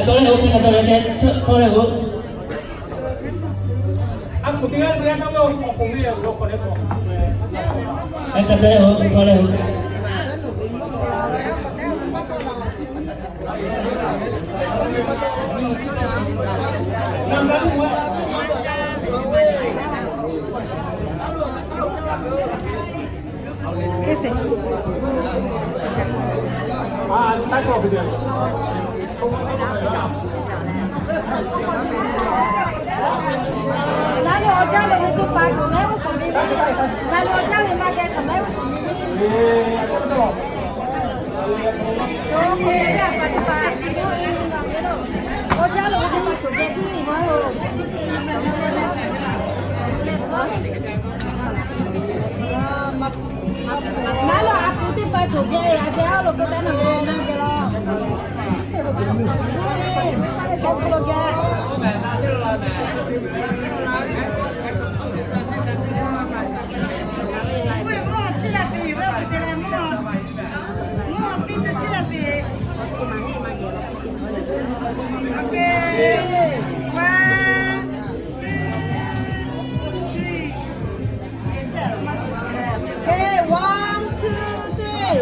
Tawˇ leh-oˬ, hk'e hk'a tawˇ leh te, tawˇ leh-oˬ. Hk'e hk'a tawˇ leh-oˬ, tawˇ leh-oˬ. Naˉ lo a pu teˇ hpaˍ cawˬ geh a te a lo k'o taˇ na ve naˇ geh lo. Mvuhˇ ve mvuhˇ chiˇ la piˇ ve, mvuhˇ te leh mvuhˇ, mvuhˇ piˇ tuˬ chiˇ la piˇ. Okay, one, two, three. Okay, one, two, three.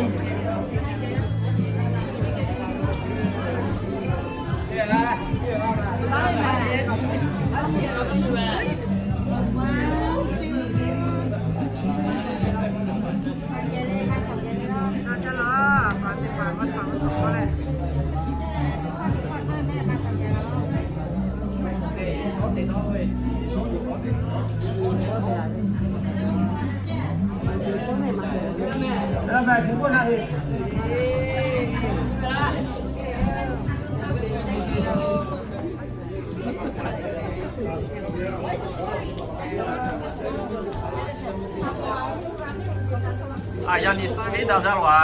A, yaꞈ nyi suh ve daꞈ jaˇ lo a.